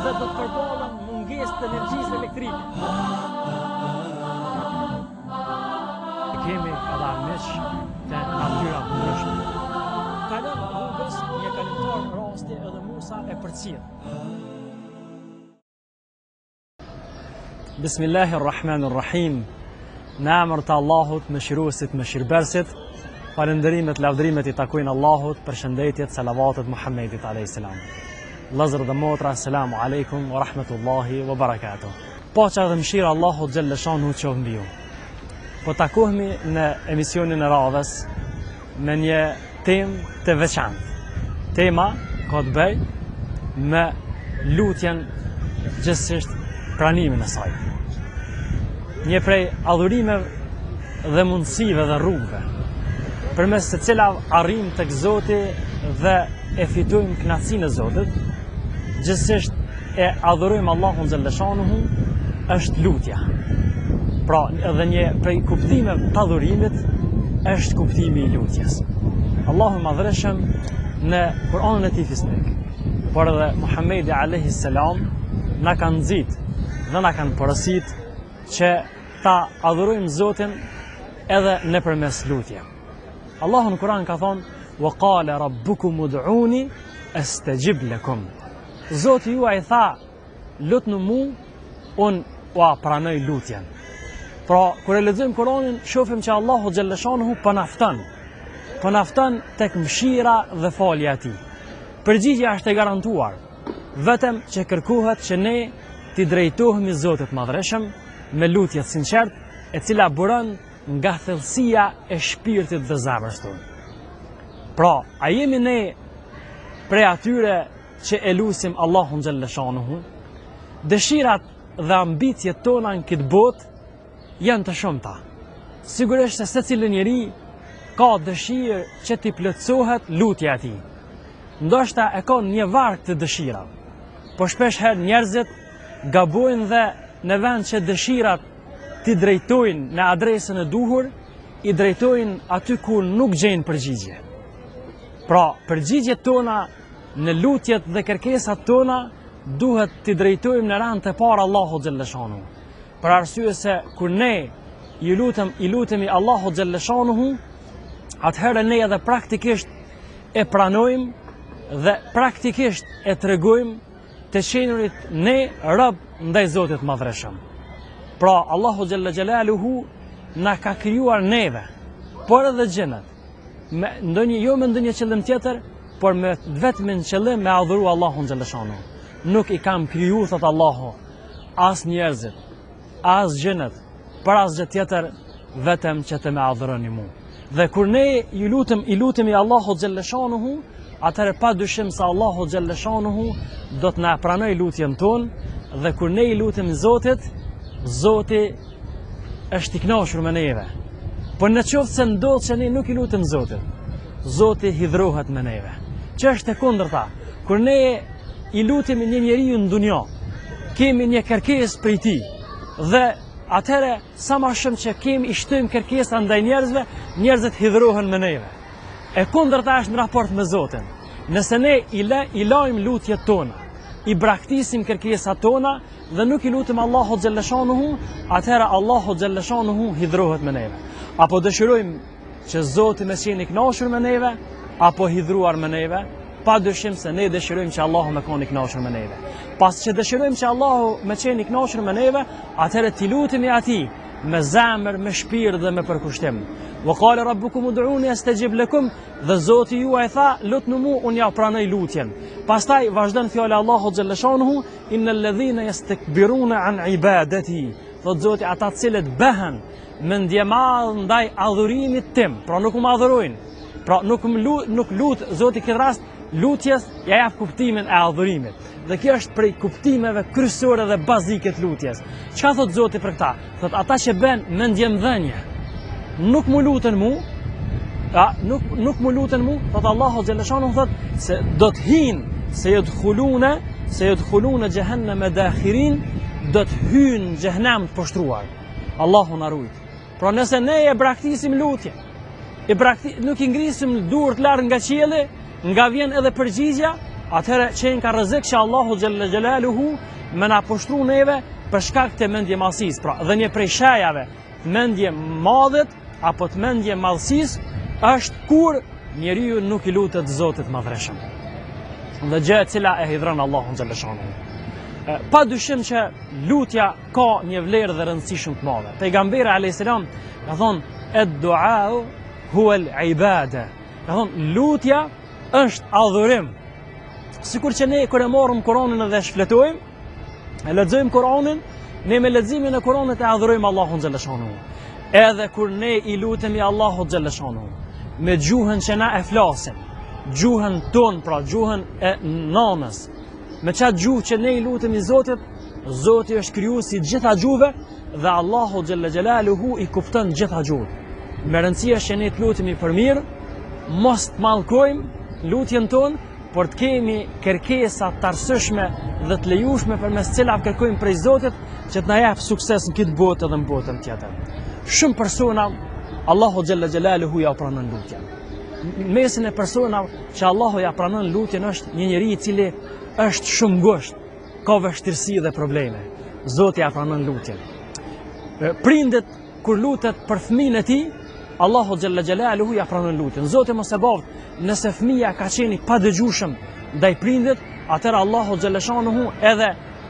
dhe do të përballen mungesë të energjisë elektrike. Kemi edhe armiq të natyra të ndryshme. Kalon rrugës një kalimtar rasti edhe Musa e përcjell. Bismillahi Rahman Rahim Në emër të Allahut, mëshiruesit, mëshirëbërësit Falënderimet, lavdërimet i takojnë Allahut Përshëndetjet, salavatet Muhammedit a.s. Vëllezër dhe motra, selamu alaikum wa rahmetullahi wa barakatuh Paqja dhe mëshira e Allahut xhelleshanuhu qoftë mbi ju Po takohemi në emisionin e radhës me një temë të veçantë. Tema ka të bëjë me lutjen gjithsesi pranimin e saj. Një prej adhurimeve dhe mundësive dhe rrugëve, përmes së cilave arrijmë tek Zoti dhe e fitojmë kënaqësinë e Zotit, gjithsesi e adhurojmë Allahun xhelleshanuhu është lutja. Pra, edhe një prej kuptimeve të adhurimit është kuptimi i lutjes. Allahu i madhërishëm në Kur'anin e tij fisnik, por edhe Muhammedi alayhi salam na kanë nxit dhe na kanë porosit që ta adhurojmë Zotin edhe nëpërmes lutje. Allahu në Kur'an ka thonë: "Wa qala rabbukum ud'uni astajib lakum." Zoti juaj tha, lutnu mu, unë ua pranoj lutjen. Pra, kur e lexojmë Kuranin, shofim që Allahu xhelleshanuhu po na fton. Po na fton tek mëshira dhe falja e tij. Përgjigja është e garantuar, vetëm që kërkohet që ne t'i drejtohemi Zotit Madhërishëm me lutje të sinqertë, e cila buron nga thellësia e shpirtit dhe zemrës tonë. Pra, a jemi ne prej atyre që e lusim Allahun xhelleshanuhu? Dëshirat dhe ambiciet tona në këtë botë janë të shumta. Sigurisht se secili njeri ka dëshirë që t'i plotësohet lutja e tij. Ndoshta e ka një varg të dëshirave. Po shpesh herë njerëzit gabojnë dhe në vend që dëshirat t'i drejtojnë në adresën e duhur, i drejtojnë aty ku nuk gjejnë përgjigje. Pra, përgjigjet tona në lutjet dhe kërkesat tona duhet t'i drejtojmë në rend të parë Allahut xhelleshanuhu. Për arsye se kur ne i lutem, i lutemi Allahut xhelleshanuhu, atëherë ne edhe praktikisht e pranojmë dhe praktikisht e tregojmë të qenurit ne rob ndaj Zotit Madhërishëm. Pra, Allahu xhelle xhelaluhu na ka krijuar neve, por edhe xhinët, me ndonjë jo me ndonjë qëllim tjetër, por me vetmin qëllim me adhuru Allahun xhelleshanuhu. Nuk i kam kriju, thot Allahu, as njerëzit, as xhinët, për asgjë tjetër, vetëm që të më adhuroni mu. Dhe kur ne ju lutem, i lutemi Allahut xhelleshanuhu, atëherë pa dyshim se Allahu xhelleshanuhu do të na pranojë lutjen tonë dhe kur ne i lutemi Zotit, Zoti është i kënaqur me neve. Por në qoftë se ndodh që ne nuk i lutem Zotit, Zoti hidhrohet me neve. Që është e kundërta, kur ne i lutemi një njeriu në dunja, kemi një kërkesë prej tij dhe atëherë Sa ma shumë që kemi i shtojmë kërkesa ndaj njerëzve, njerëzit hidhrohen me neve. E kundërta është në raport me Zotin. Nëse ne i, le, i lajmë lutjet tona, i braktisim kërkesat tona dhe nuk i lutem Allahut xhelleshanuhu, atëherë Allahu xhelleshanuhu hidhrohet me neve. Apo dëshirojmë që Zoti me qenë i kënaqur me neve apo hidhruar me neve, pa dyshim se ne dëshirojmë që Allahu me konë i kënaqur me neve. Pasi që dëshirojmë që Allahu me qenë i kënaqur me neve, atëherë t'i lutemi atij me zemër, me shpirt dhe me përkushtim. Wa qala rabbukum ud'uni astajib lakum dhe Zoti juaj tha, lutnu mu, unë ja pranoj lutjen. Pastaj vazhdon fjala e Allahut xhelleshanuhu, innal ladhina yastakbiruna an ibadati. Thot Zoti ata të cilët bëhen mendjemadh ndaj adhurimit tim, pra nuk më adhurojnë. Pra nuk më lu, nuk lut Zoti këtë rast lutjes ja jap kuptimin e adhurimit. Dhe kjo është prej kuptimeve kryesore dhe bazike të lutjes. Çka thot Zoti për këta? Thot ata që bën mendjemdhënie, nuk më luten mu, a nuk nuk më luten mu, thot Allahu xhelleshanuhu thot se do të hinë se jedhulune, se jedhulune xhehenneme dakhirin, do të hynë n'xhehnem të poshtruar. Allahu na rujt. Pra nëse ne e braktisim lutjen, e brakti, nuk i ngrisim duart lart nga qielli, nga vjen edhe përgjigja, atëherë qenka rrezik që Allahu xhelle xhelaluhu me na poshtru neve për shkak të mendjemadhësisë. Pra, dhe një prej shejave mendjemadhit apo të mendjemadhësisë është kur njeriu nuk i lutet Zotit të Madhërishëm. Dhe gjë e cila e hidhron Allahun xhelle shanuhu. Pa dyshim që lutja ka një vlerë dhe rëndësi shumë të madhe. Pejgamberi alayhis salam ka thonë ed-du'a huwa al-ibada. Ka thonë lutja është adhurim. Sikur që ne kur e marrim Kur'anin dhe shfletojmë, e lexojmë Kur'anin, ne me leximin e Kur'anit e adhurojmë Allahun xhelle shanuhu. Edhe kur ne i lutemi Allahut xhelle shanuhu, me gjuhën që na e flasim, gjuhën tonë, pra gjuhën e nanës, me qatë gjuhë që ne i lutemi Zotit, Zoti është krijuesi i gjitha gjuhëve dhe Allahu xhelle xhelaluhu i kupton gjitha gjuhët. Me rëndësi është që ne të lutemi për mirë, mos të mallkojmë lutjen tonë, por të kemi kërkesa të arsyeshme dhe të lejushme përmes cilave kërkojmë prej Zotit që të na jap sukses në këtë botë dhe në botën tjetër. Shumë persona Allahu xhelle xhelaluhu ja pranon lutjen. Në mesin e personave që Allahu ja pranon lutjen është një njeri i cili është shumë ngushtë, ka vështirësi dhe probleme. Zoti ja pranon lutjen. Prindët kur lutet për fëmijën e tij, Allahu xhelle xhelaluhu ja pranon lutjen. Zoti mos e bëftë, nëse fëmija ka qenë i padëgjueshëm ndaj prindit, atëherë Allahu xhelle shanuhu edhe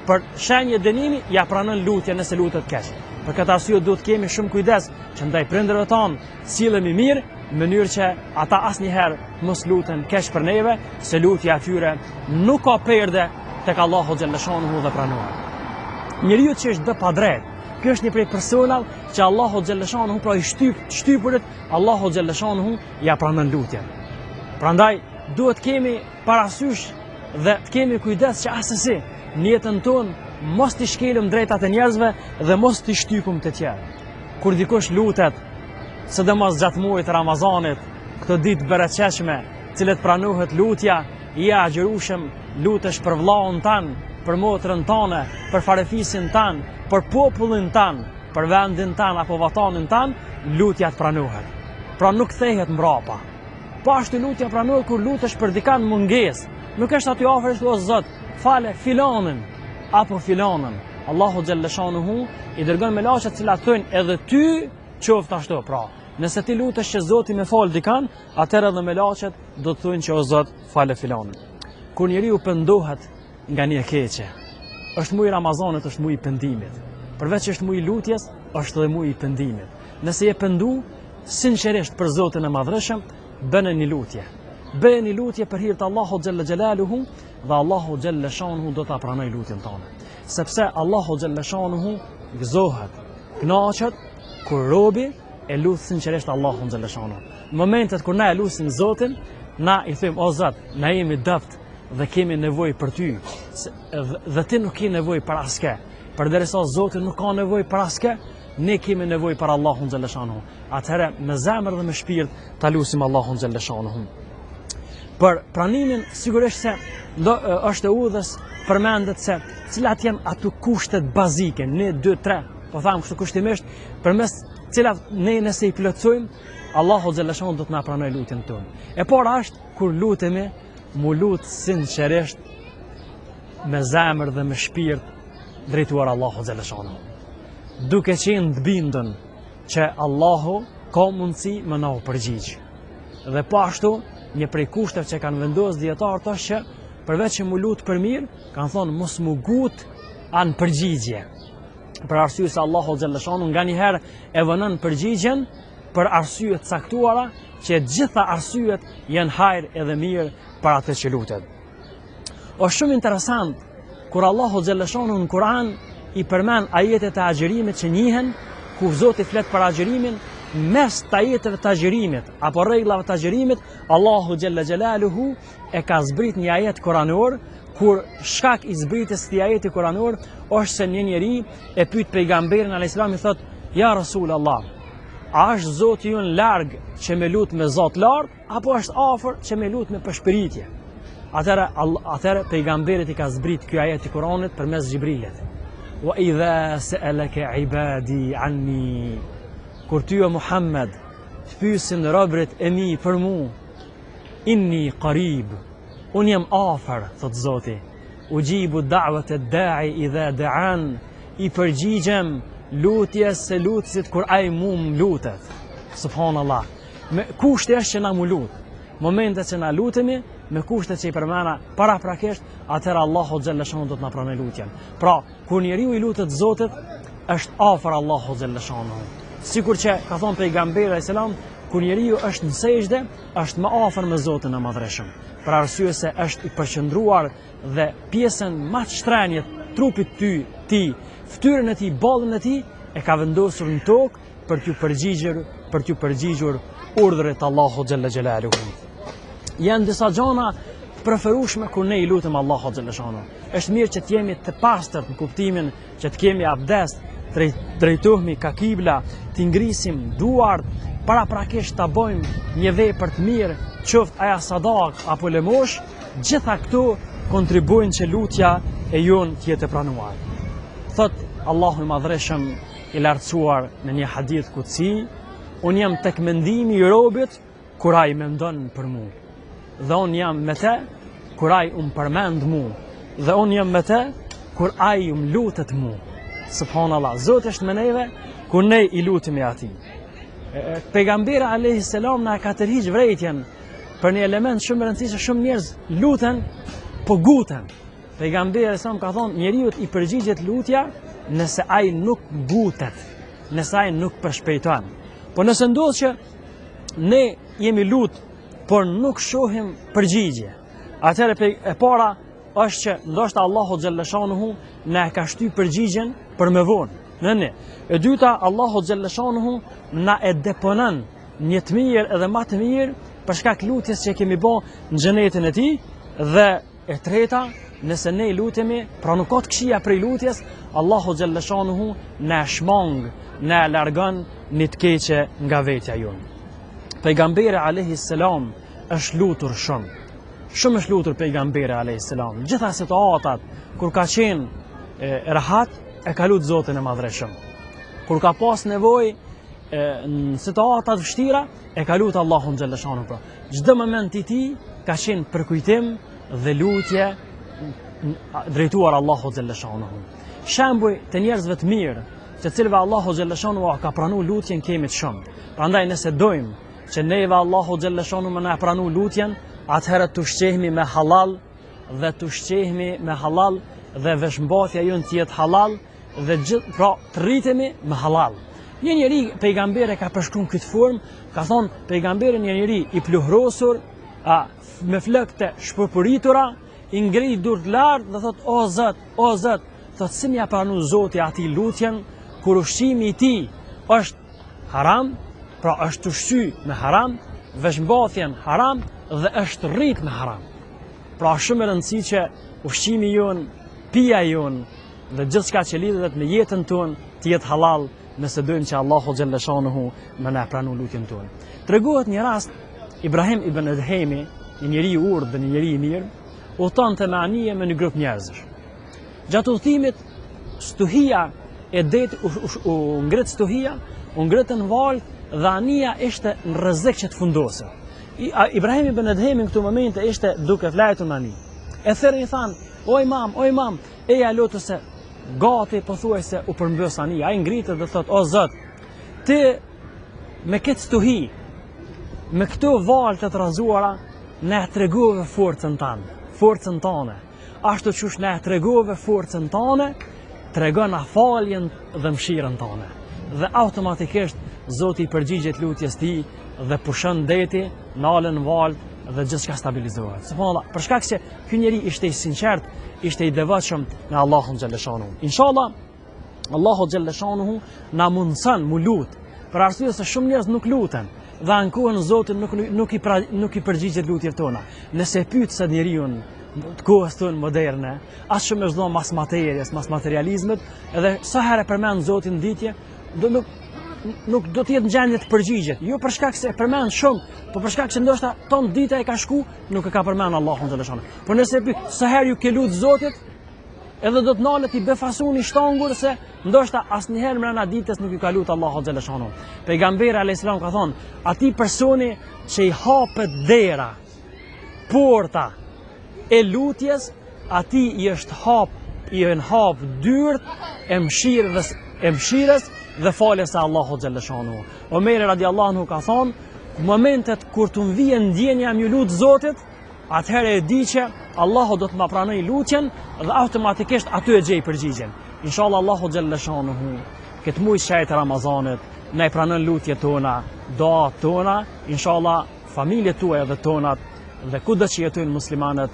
për shenjë dënimi ja pranon lutjen nëse lutet keq. Për këtë arsye duhet të kemi shumë kujdes që ndaj prindërve tanë sillemi mirë, në mënyrë që ata asnjëherë mos luten keq për neve, se lutja e tyre nuk ka perde tek Allahu xhelle shanuhu dhe pranohet. Njeriu që është bë padrejt, ky është një prej personave që Allahu xhelle shanuhu pra i shtyp, shtypurit, Allahu xhelle shanuhu ja pranon lutjen. Prandaj duhet kemi parasysh dhe të kemi kujdes që asesi në jetën tonë mos t'i shkelim drejtat e njerëzve dhe mos t'i shtypim të tjerë. Kur dikush lutet, sidomos gjatë muajit të Ramazanit, këto ditë të bereqetshme, cilat pranohet lutja, je agjërueshëm, lutesh për vllaun tan, për motrën tane, për farefisin tan, për popullin tan, për vendin tan apo vatanin tan, lutja të pranohet. Pra nuk kthehet mbrapa. Po ashtu lutja pranohet kur lutesh për dikan në mungesë. Nuk është aty afër është o Zot, fale filanin apo filanën. Allahu xhelle shanuhu i dërgon melaqet të cilat thonë edhe ty qoftë ashtu. Pra, nëse ti lutesh që Zoti me fal dikan, atëherë edhe melaqet do të thonë që o Zot fale filanin. Kur njeriu pendohet nga një e keqe, është muaj i Ramazanit, është muaj i pendimit. Përveç që është muaj i lutjes, është edhe muaj i pendimit. Nëse je pendu sinqerisht për Zotin e Madhërishëm, bëne një lutje. Bëne një lutje për hir të Allahut xhelle xhelaluhu dhe Allahu xhelle shanuhu do ta pranojë lutjen tënde. Sepse Allahu xhelle shanuhu gëzohet, kënaqet kur robi e lut sinqerisht Allahun xhelle shanuhu. Në momentet kur na e lusim Zotin, na i themi o Zot, na jemi dobt dhe kemi nevojë për ty. Dhe ti nuk ke nevojë për askë. Përderisa Zoti nuk ka nevojë për askë, Ne kemi nevojë për Allahun xhelle shanuhu. Atëherë me zemër dhe me shpirt ta lusim Allahun xhelle shanuhu. Për pranimin sigurisht se do, është e udhës përmendet se cilat janë ato kushtet bazike, 1 2 3, po tham kështu kushtimisht, përmes cilat ne nëse i plotësojmë, Allahu xhelle shanuhu do të na pranojë lutjen tonë. E para është kur lutemi, mu lut sinqerisht me zemër dhe me shpirt drejtuar Allahu xhelle shanuhu. Duke qenë të bindun që Allahu ka mundësi me na u përgjigj. Dhe po ashtu, një prej kushteve që kanë vendosë dijetarët është që përveç që mu lut për mirë, kanë thonë mos mu gut anë përgjigje. Për arsye se Allahu xhelle shanuhu nganjëherë e vonon përgjigjen për arsye të caktuara, që gjitha arsyet janë hajr edhe mirë për atë që lutet. Është shumë interesant kur Allahu xhelle shanuhu në Kur'an i përmend ajetet e agjërimit që njihen, ku Zoti flet për agjërimin, mes të ajeteve të agjërimit apo rregullave të agjërimit, Allahu xhelle xhelaluhu e ka zbrit një ajet kuranor, kur shkak i zbritjes së këtij ajeti kuranor është se një njeri e pyet pejgamberin alayhis salam i thot: "Ja Rasul Allah, a është Zoti jonë larg që me lut me za t'lartë apo është afër që me lut me pëshpëritje. Atëherë atëherë pejgamberit i ka zbrit ky ajet i Kuranit përmes Xhibrilit. Wa idha sa'alaka ibadi anni kur ty o Muhammed të pyesin robërit e mi për mu inni qarib. Unë jam afër, thotë Zoti. Uxhibu da'wate da'i idha da'an, i përgjigjem lutjes së lutësit kur ai mu më lutet. Subhanallah. Me kushti është që na mu lut. Momentet që na lutemi, me kushtet që i përmena paraprakisht, atëherë Allahu xhelle shanuhu do të na pranojë lutjen. Pra, kur njeriu i lutet Zotit, është afër Allahu xhelle shanuhu. Sikur që ka thonë pejgamberi alejhi selam, kur njeriu është në sexhde, është më afër me Zotin e Madhërishëm. Për arsye se është i përqendruar dhe pjesën më të shtrenjtë trupit të tij, fytyrën e tij, ballin e tij e ka vendosur në tokë për t'ju përgjigjur, për t'ju përgjigjur urdhrit të Allahut xhelle xhelaluhu. Janë disa gjana të preferueshme kur ne i lutem Allahut xhelle shanuhu. Është mirë që të jemi të pastërt në kuptimin që të kemi abdest, të drejtohemi ka kibla, t'i ngrisim duart, paraprakisht ta bëjmë një vepër të mirë, qoftë aja sadak apo lëmosh, gjitha këto kontribuojnë që lutja e jonë të jetë e pranuar. Thot Allahu i Madhërishëm i lartësuar në një hadith kutsi, unë jam tek mendimi i robit kur ai mendon për mu. Dhe unë jam me te kur ai më përmend mu. Dhe unë jam me te kur ai më lutet mu. Subhanallah, Zoti është me neve kur ne i lutemi atij. Pejgamberi alayhi selam na ka tërhiq vërejtjen për një element shumë të rëndësishëm, shumë njerëz luten, po nguten. Pejgamberi alayhi selam ka thonë njeriut i përgjigjet lutja nëse ai nuk ngutet, nëse ai nuk përshpejton. Po nëse ndodh që ne jemi lut, por nuk shohim përgjigje. Atëherë e para është që ndoshta Allahu xhelle shanuhu na e ka shty përgjigjen për më vonë. Në një. E dyta, Allahu xhelle shanuhu na e deponon një të mirë edhe ma të mirë për shkak lutjes që kemi bo në xhenetin e tij dhe E treta, nëse ne lutemi, pra nuk ka të këqija prej lutjes, Allahu xhelle shanuhu na e shmang, na e largon një të keqe nga vetja jonë. Pejgamberi alayhi selam është lutur shumë. Shumë është lutur pejgamberi alayhi selam. Gjitha situatat kur ka qenë e, rahat, e ka lut Zotin e Madhërishëm. Kur ka pas nevojë në situata të vështira, e ka lut Allahun xhelle shanuhu. Pra, çdo moment i tij ka qenë përkujtim dhe lutje drejtuar Allahut xhelle shanuhu. Shembuj të njerëzve të mirë, të cilëve Allahu xhelle shanuhu ka pranu lutjen kemi të shumë. Prandaj nëse dojmë që neve Allahu xhelle shanuhu me na pranu lutjen, atëherë të ushqehemi me halal dhe të ushqehemi me halal dhe veshmbathja jonë të jetë halal dhe gjithë, pra të rritemi me halal. Një njeri pejgamberi e ka përshkru në këtë formë, ka thonë pejgamberi një njeri i pluhrosur, a, me flokë të shpërpuritura, i ngrit durt lart dhe thot o Zot, o Zot, thot si me ia pranu Zoti atij lutjen kur ushqimi i tij është haram, pra është ushqy me haram, veshmbathjen haram dhe është rrit me haram. Pra është shumë e rëndësi që ushqimi jonë, pija jonë dhe gjithçka që lidhet me jetën tonë të jetë halal nëse dojmë që Allahu xhelle shanuhu me na pranu lutjen tonë. Tregohet një rast Ibrahim ibn Edhemi, një njeri i urtë dhe një njeri i mirë, udhëtonte me anije me një grup njerëzish. Gjatë udhëtimit, stuhia e det u, u, u ngrit stuhia, u ngritën valët dhe anija ishte në rrezik që të fundoset. Ibrahim ibn Edhemi në këto momente ishte duke flajtur në anije. E thirrën i thanë, o imam, o imam, eja lutu se gati pothuajse u përmbys anija. Ai ngritet dhe thot, o Zot, ti me këtë stuhi, me këto valë të trazuara, na e tregove forcën tane, forcën tane. Ashtu qysh na e tregove forcën tane, tregona faljen dhe mëshirën tane. Dhe automatikisht Zoti i përgjigjet lutjes tij dhe pushon deti, nalen valët dhe gjithçka stabilizohet. Subhanallah, për shkak se ky njeri ishte i sinqert, ishte i devotshëm në Allahun xhelle shanuhu. Inshallah, Allahu xhelle shanuhu na mundson mu lut, për arsye se shumë njerëz nuk luten dhe ankohen Zotin nuk nuk i pra, nuk i përgjigjet lutjeve tona. Nëse e pyet sot njeriun të kohës tonë moderne, aq shumë është dhënë mas materies, mas materializmit, edhe sa herë e përmend Zotin në ditë, do nuk nuk do të jetë në gjendje të përgjigjet. Jo për shkak se e përmend shumë, po për shkak se ndoshta ton dita e ka shku, nuk e ka përmend Allahun xhelle shanuhu. Po nëse e pyet sa herë ju ke lut Zotit, edhe do të nalet i befasun i shtangur se ndoshta asnjëherë mrena ditës nuk ju ka lut Allahut xhelle shanuhu. Pejgamberi alayhis salam ka thonë, atij personi që i hapet dera, porta. e lutjes, atij i është hap, i janë hap dyert e mëshirës, e mëshirës dhe faljes së Allahut xhelleshanuhu. Omeri radiallahu anhu ka thonë, momentet kur të më vije ndjenja me iu lut Zotit, atëherë e di që Allahu do të ma pranojë lutjen dhe automatikisht aty e gjej përgjigjen. Inshallah Allahu xhelleshanuhu këtë muaj shenjtë të Ramazanit na i pranon lutjet tona, duat tona, inshallah familjet tuaja dhe tonat dhe kudo që jetojnë muslimanët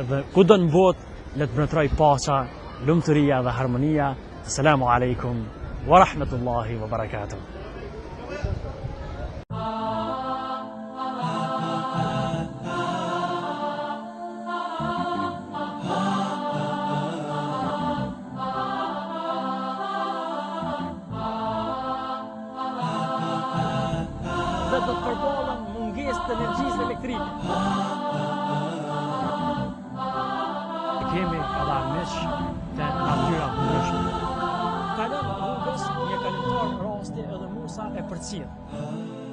dhe kudo në botë le të mbretërojë paqa, lumturia dhe harmonia. Assalamu alaikum wa rahmatullahi wa barakatuh. Dhe do të përballen mungesë të energjisë elektrike. Kemi edhe armiq të natyra të ndryshme. Kalon rrugës një kalimtar rasti edhe Musa e përcjell.